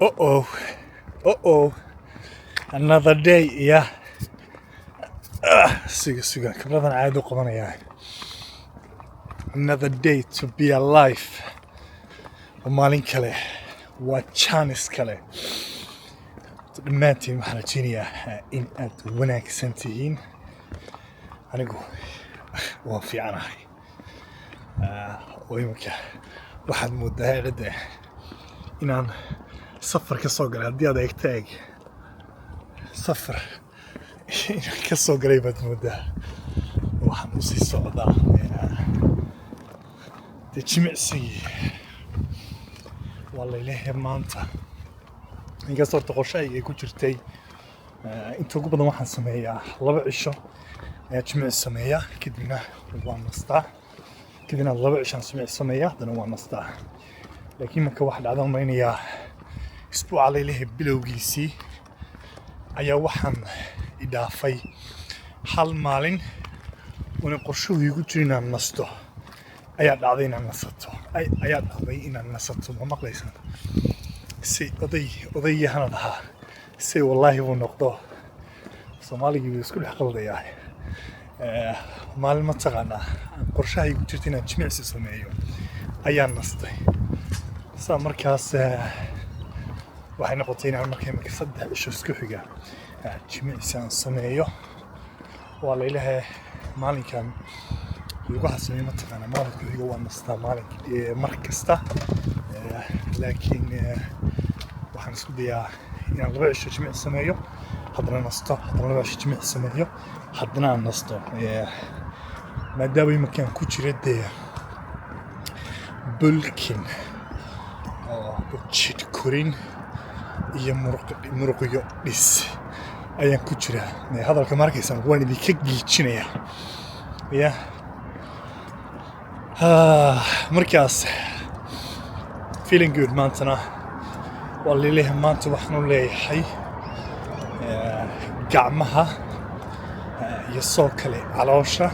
Uh-oh. Uh-oh. Another day, yeah. Ah, suga suga khibradan caadi u qabanayaa. Another day to be alive. Waa maalin kale. Waa chance kale. Dhammaantiin waxaan rajeynayaa in aad wanaagsan tihiin. Anigu waan fiicanahay. Oo iminka waxaad moodaa cidda inaan safar ka soo galay. Haddii aad eegto, eeg, safar inaan ka soo galay baad moodaa. Waxaan usii socdaa dee jimicsigii. Waa layleeyahay maanta, inkastoo horta qorshahayga ay ku jirtay, inta ugu badan waxaan sameeyaa 2 cisho ayaa jimicsi sameeyaa, kadibna waan nastaa, kadibna 2 cishaan jimicsi sameeyaa, haddana waan nastaa. Laakiin marka waxa dhacda malaynayaa isbuuca layleeyahay bilowgiisii ayaa waxaan idhaafay hal maalin una qorshuhu igu jiro inaan nasto. Ayaa dhacday inaan nasato, ayaa dhacday inaan nasato. Ma maqlaysaan? Si oday odayyahanad ahaa si wallaahi buu noqdo, Soomaaligii buu isku dhex qaldayaa. Maalin mataqaanaa aan qorshaha igu jirta inaan jimicsi sameeyo ayaan nastay. Saa markaas waxay noqotay inaan marka imika 3 cisho isku xiga jimicsi aan sameeyo. Waa laylahay maalinkan lugaha sameeyo, mataqaanaa, maalinka xiga waa nastaa maalin mar kasta. Laakiin waxaan isku dayaa inaan 2 cisho jimicsi sameeyo, haddana nasto, haddana 2 cisho jimicsi sameeyo, haddana aan nasto. Maadaama iminkaan ku jira dee bulking oo jidh korin iyo muruqyo dhis ayaan ku jiraa. Hadalka ma arkaysaan? Waan idinka giijinayaa ya. Ah, markaas feeling good. Maantana waa laleeyahay, maanta waxaan u leeyahay gacmaha iyo soo kale caloosha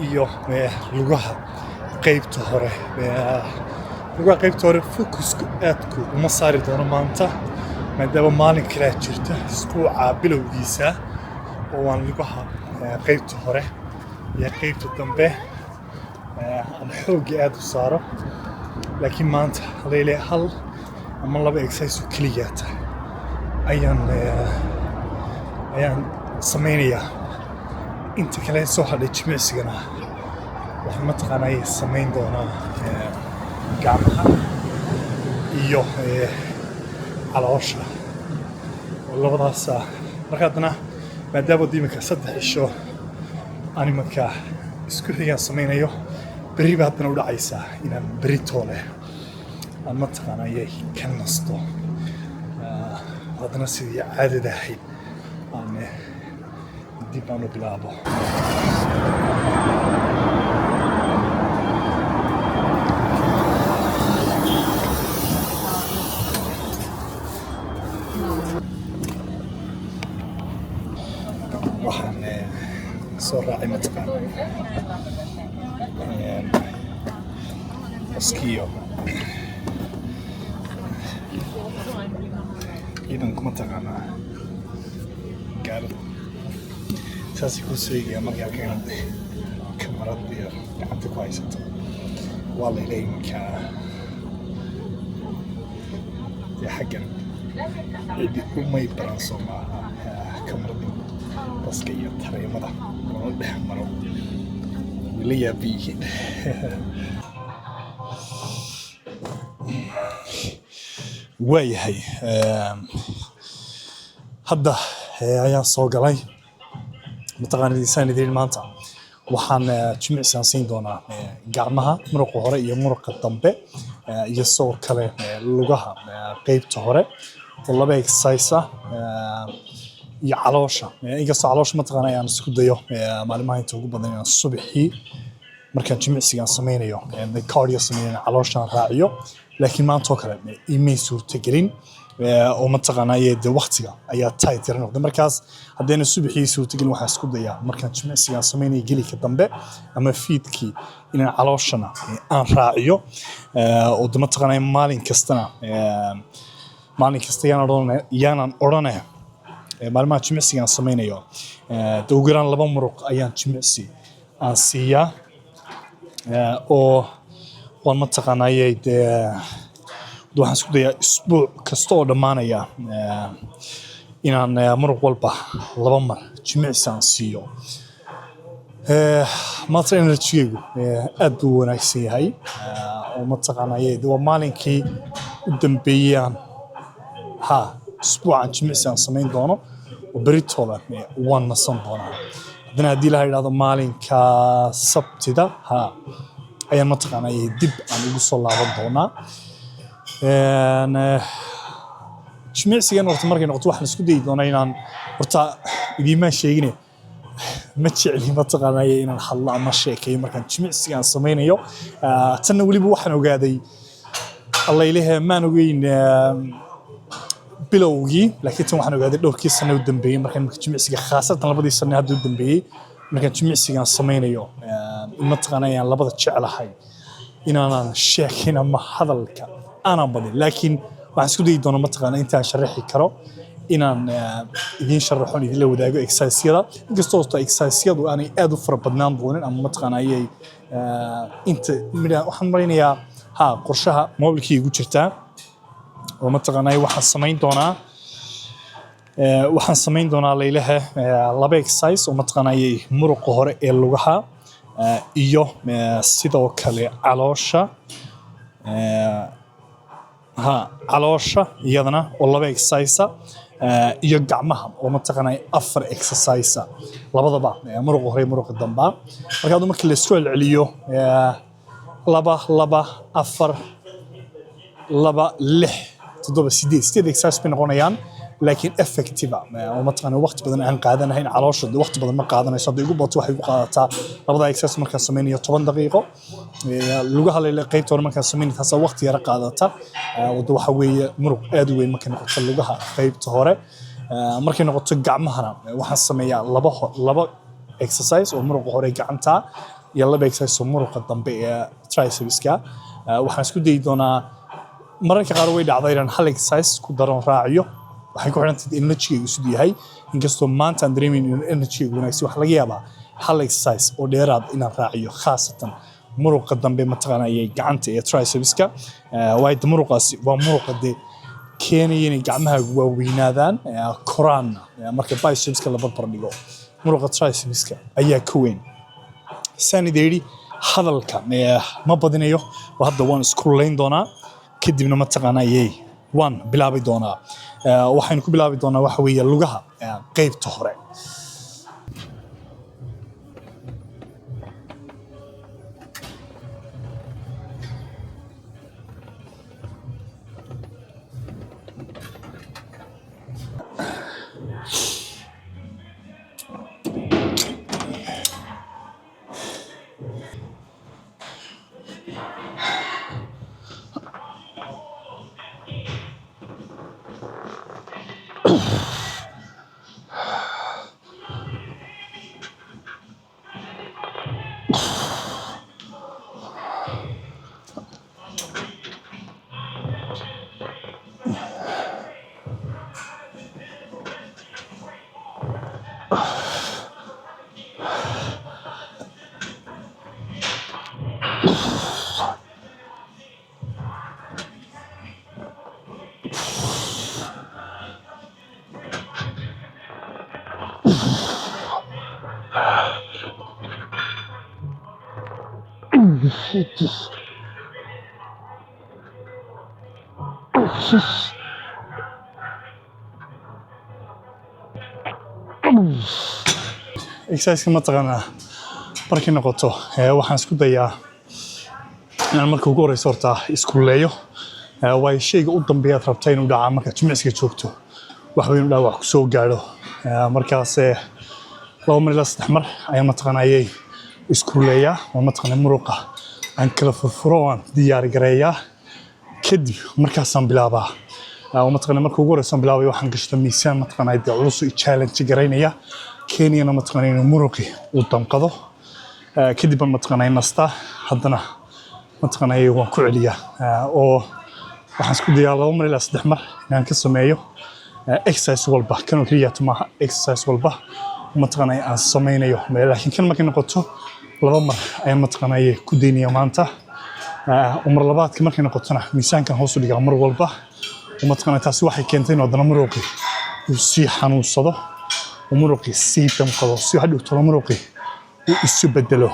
iyo lugaha qaybta hore. Lugaha qaybta hore focusku aadku uma saari doono maanta, maadaama maalin kalea jirta isbuuca bilowgiisa oo waan lugaha qaybta hore iyo qaybta dambe aan xoogga aad u saaro. Laakiin maanta leyle hal ama laba exercise oo keliyaata ayaan samaynayaa. Inta kale soo hadhay jimicsigana waxaan mataqaanaa samayn doonaa gacmaha iyo caloosha oo labadaasa. Marka haddana maadaama iminka 3 cisho aan iminka isku xigaan samaynayo, berri ba haddana u dhacaysaa inaan berri toole aan mataqaanaa ka nasto. Haddana sidii caadada ahayd aan dib aan u bilaabo. Waxaan soo raacay mataqaana baskiyo ciidanku mataqaanaa gaalada saasay kuu sheegaya markaa inaad kamarad iyo gacanta ku haysato. Waa la ilay markaa dee xaggan cidi umay baran, soo maaha? Kamarad in baska iyo tareemada lala dhex maro way la yaaban yihiin. Waayahay, hadda ayaan soo galay mataqaanaa saan idin. Maanta waxaan jimicsi aan siin doonaa gacmaha, muruqa hore iyo muruqa dambe, iyo sidoo kale lugaha qeybta hore oo laba exercise ah, iyo caloosha. Inkastoo caloosha mataqaana aan isku dayo maalimaha inta ugu badan inaan subaxii markaan jimicsigaan sameynayo, cardio sameynayo, calooshaan raaciyo. Laakiin maanta oo kale imay suurtagelin oo mataqaanaa dee waqtiga ayaa tight yara noqday. Markaas haddayna subaxii suurtagelin, waxaan isku dayaa markaan jimicsigaan sameynayo gelika dambe ama fiidkii inaan calooshana aan raaciyo, oo de mataqaanaa maalin kastana Maalin kasta yaanan odhane, maalmaha jimicsiga aan sameynayo, dee ugu yaraan laba muruq ayaan jimicsi aan siiyaa, oo waan mataqaanayay dee waxaan isku dayaa isbuuc kasta oo dhammaanaya inaan muruq walba laba mar jimicsi aan siiyo. Maanta energy-gaygu aad buu u wanaagsan yahay, oo mataqaanayay dee waa maalinkii u dambeeyay aan ha isbuucan jimicsi aan samayn doono, oo beritoole waan nasan doonaa. Haddana haddii la yidhaahdo maalinka Sabtida ha ayaan mataqaanayay dib aan ugu soo laaban doonaa. Jimicsigan horta markay noqoto, waxaan isku dayi doonaa inaan horta idiimaan sheegine, ma jecli mataqaanaya inaan hadlo ama sheekeeyo markaan jimicsiga aan sameynayo. Tanna weliba waxaan ogaaday, allaylehe maan ogeyn bilowgii, laakiin tan waxaan ogaaday dhowrkii sano u dambeeyey markaan marka jimicsiga, khaasatan 2dii sano hadda u dambeeyey, markaan jimicsigaan sameynayo, in mataqaanaya aan labada jeclahay inaanan sheekin ama hadalka aanan badin. Laakiin waxaan isku dayi doonaa mataqaana intaan sharaxi karo inaan idiin sharaxo, idinla wadaago exercise-yada, inkastoo horta exercise-yadu aanay aad u fara badnaan doonin ama mataqaana ayay inta midha. Waxaan maraynayaa ha qorshaha mobilkii igu jirtaa, oo mataqaana waxaan samayn doonaa laylaha laba exercise oo mataqaana ayay muruqa hore ee lugaha iyo sidoo kale caloosha, ha caloosha iyadana oo laba exercise, iyo gacmaha oo mataqaanaa afar exercise, labadaba muruqa hore iyo muruqa damba. Marka adu markii la isku celceliyo, laba, laba, afar, laba, lix, toddoba, sideed, sideed exercise bay noqonayaan, laakiin effective oo mataqaanaa waqti badan aan qaadanahayn. Caloosha dee waqti badan ma qaadanayso. Hadday igu bato, waxay igu qaadataa labada exercise markaan sameynayo 10 daqiiqo. Lugaha lele qaybta hore markaan sameynayo, taasaa waqti yara qaadata. Wada waxa weeye muruq aad u weyn markay noqoto lugaha qaybta hore. Markay noqoto gacmahana, waxaan sameeyaa laba exercise oo muruqa hore gacanta iyo laba exercise oo muruqa dambe ee tricepska. Waxaan isku dayi doonaa, mararka qaar way dhacdaa inaan hal exercise ku daron raaciyo, waxay ku xiran tahay energy-gaygu siduu yahay. Inkastoo maanta aan dareemayn inuu energy-gaygu wanaagsan, waxaa laga yaabaa hal exercise oo dheeraad inaan raaciyo, khaasatan muruqa dambe mataqaanaa gacanta ee tricepska. Waayo de muruqaasi waa muruqa dee keenaya inay gacmahaagu waaweynaadaan, koraanna. Marka bicepska la barbar dhigo, muruqa tricepska ayaa ka weyn. Saan idin yidhi, hadalka ma badinayo, oo hadda waan isku layn doonaa, kadibna mataqaanaa ayay waan bilaabi doonaa. Waxaynu ku bilaabi doonaa waxa weeye lugaha, qaybta hore. Exercise mataqaanaa markay noqoto, waxaan isku dayaa inaan marka ugu horeyso horta iskuleeyo. Waayo shayga u dambeeya aad rabta inuu dhacaa markaad jimicsiga joogto wax weyn, dhaawac ku soo gaadho. Markaas laba mar ilaa saddex mar ayaan mataqaanaa ayay iskuleeyaa, oo mataqaanaa muruqa aan kala furfuro oo aan diyaar gareeyaa. Kadib markaasaan bilaabaa. Oo mataqaanaa marka ugu horeyso aan bilaabay, waxaan gashta miisaan mataqaanaa dee culus oo i challenge garaynaya, keenayana mataqaanaa inuu muruqi uu damqado. Kadib baan mataqaanaa nastaa, haddana mataqaanaa waan ku celiyaa. Oo Waxaan isku dayaa 2 mar ilaa 3 mar inaan ka sameeyo exercise walba. Kanoo keliya maaha, exercise walba mataqaanay aan sameynayo, laakiin kan markay noqoto 2 mar ayaan mataqaanay ku daynaya maanta. Mar labaadka markay noqotona miisaankan hoos u dhigaa mar walba. Oo mataqaanay taasi waxay keentay in haddana muruqii uu sii xanuunsado oo muruqii sii damqado, si hadhow tolo muruqii uu isu bedelo.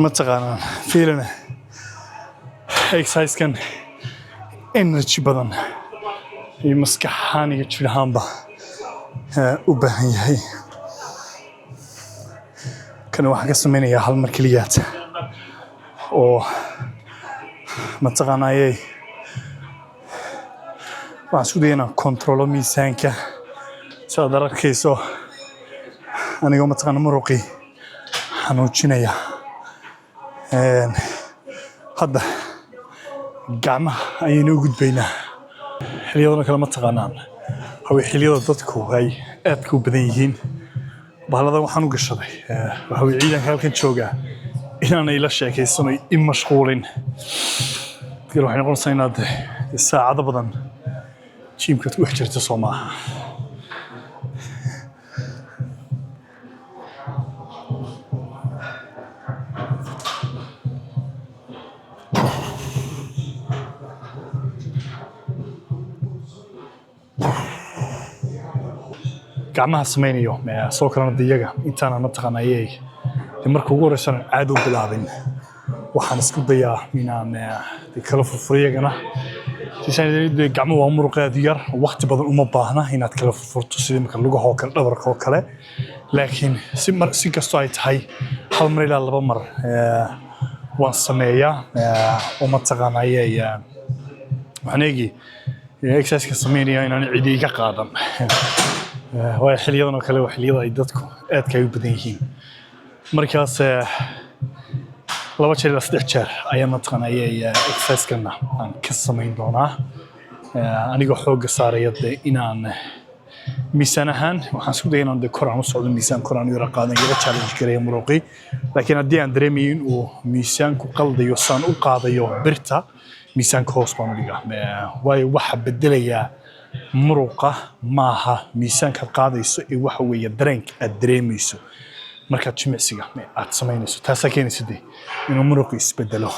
Ma taqaanaan fiilina exercise-kan energy badan iyo maskax ahaan iyo jir ahaanba u baahan yahay. Kan waxaan ka sameynayaa hal mar keliyaad oo mataqaanayey waxaan isku daya inaan kontrolo miisaanka, si aad arkayso, anigoo mataqaana muruqii xanuujinaya. Hadda gacmaha ayaynu u gudbaynaa. Xiliyadana kale ma taqaanaan waxaa xilliyada dadku ay aadka u badan yihiin. Bahalladan waxaan u gashaday waxa weye ciidanka halkan jooga inaanay la sheekaysan oo i mashquulin. Dadka waxay noqonaysaa inaad saacado badan gym-kaad ku dhex jirto, soo maaha? Gacmaha samaynayo soo kalena de iyaga intaana mataqaanayey de marka ugu horreysana caadi u bilaabin, waxaan isku dayaa inaan de kala furfuro iyagana. De gacmuhu waa muruq aad u yar, waqti badan uma baahna inaad kala furfurto sida marka lugaha oo kale, dhabarka oo kale, laakiin si mar si kastoo ay tahay hal mar ilaa 2 mar waan sameeyaa. Oo mataqaanayey waxaan eegi exercise-ka sameynaya inaan cidi iga qaadan, waayo xiliyadan oo kale waa xilliyada ay dadku aadka ay u badan yihiin. Markaas 2 jeer ilaa 3 jeer ayaa mataqaanayey exercise-kana aan ka samayn doonaa, anigoo xoogga saaraya de inaan miisaan ahaan waxaan isku daya inaan de kor aan u socdo, miisaan kor aan u yara qaadan, yara challenge gareeyo muruqii. Laakiin haddii aan dareemayo in uu miisaanku qaldayo saan u qaadayo birta, miisaanka hoos baan u dhigaa. Waayo waxa bedelayaa muruqa maaha miisaankaad qaadayso ee waxa weeye dareenka aad dareemayso markaad jimicsiga aad samaynayso. Taasaa keenaysa de inuu muruqu isbedelo.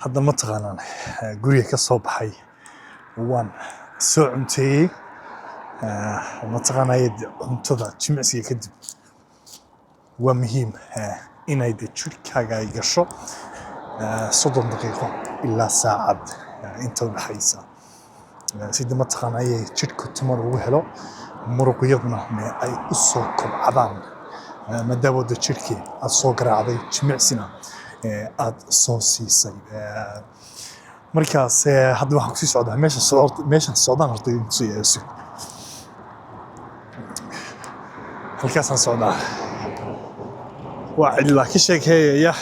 Hadda ma taqaanaan, guriga ka soo baxay, waan soo cunteeyey. Ma taqaanay, cuntada jimicsiga kadib waa muhiim inay de jirkaaga ay gasho 30 daqiiqo ilaa saacad inta u dhaxaysa, sida ma taqaanay jidhku tamar ugu helo, muruqyaduna ay u soo kobcadaan, maadaama de jidhkii aad soo garaacday, jimicsina aad soo siisay. Markaas hadda waxaan kusii socdaa meesha meeshaan socdaan. Horta idin tusayaa, sug, halkaasaan socdaa. Waa cidla ka sheekeeyaya.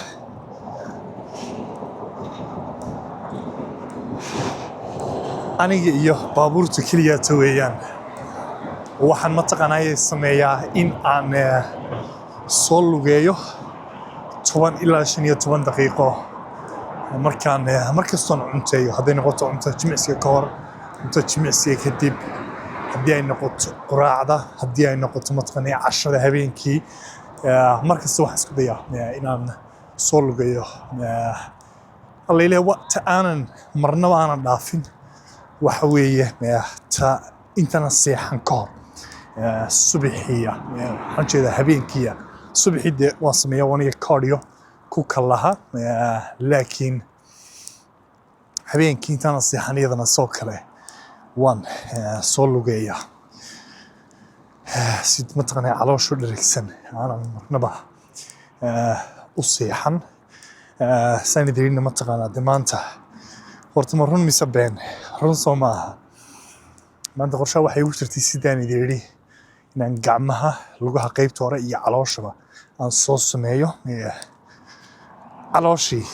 Aniga iyo baabuurta keliyaata weeyaan. Waxaan ma taqaanay sameeyaa in aan soo lugeeyo 10 ilaa 15 daqiiqo markaan markastoon cunteeyo, hadday noqoto cunto jimicsiga ka hor, cunto jimicsiga kadib, haddii ay noqoto quraacda, haddii ay noqoto ma taqaanay cashada habeenkii. Markasta waxaan isku dayaa inaan soo lugeeyo. Alla ilaah, wa ta aanan marnaba aanan dhaafin waxa weeye ta intana seexan ka hor, subaxiya, waxaan jeedaa habeenkiya. Subaxii dee waan sameeyaa waniga cardio ku kalaha, laakiin habeenkii intaana seexan iyadana soo kale waan soo lugeeyaa, si ma taqaanaa calooshu dherigsan aanan marnaba u seexan. Saan idinna ma taqaanaa de maanta horta ma run mise been? Run soo maaha? Maanta qorshaha waxay igu jirtay, sidaan idin idhi, inaan gacmaha, lugaha qaybta hore iyo calooshaba aan soo sameeyo. Calooshii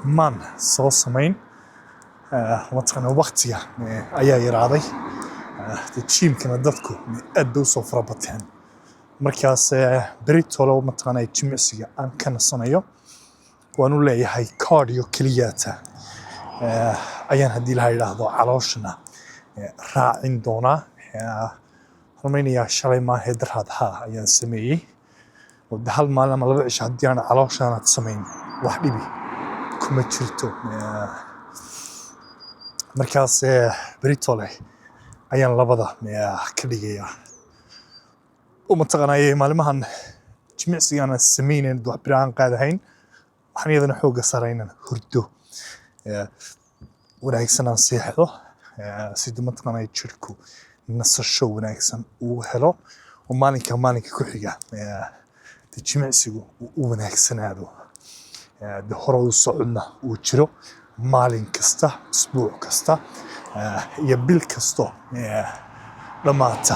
maan soo samayn, ma taqaanaa waqtiga ayaa yaraaday. Dee gymkana dadku aad bay usoo fara bateen. Markaas beri tolo ma taqaanaa jimicsiga aan ka nasanayo, waan u leeyahay cardio keliyaata ayaan haddii la yidhaahdo calooshana raacin doonaa. Rumaynayaa shalay maahee daraad haa ayaan sameeyey. Oo de hal maalin ama 2 cisho haddii aan calooshaanad samayn, wax dhibi kuma jirto. Markaas beri tole ayaan labada ka dhigayaa. Oo ma taqaanaa maalimahan jimicsiga aanan sameynayn, wax biro aan qaadahayn, waxaan iyadana xoogga saaraa inaan hurdo wanaagsan aan seexdo, sida ma taqaanaa jirku nasasho wanaagsan uu helo oo maalinka maalinka ku xiga dee jimicsigu uu u wanaagsanaado, dee hore u socodna uu jiro maalin kasta, isbuuc kasta iyo bil kasto dhammaata.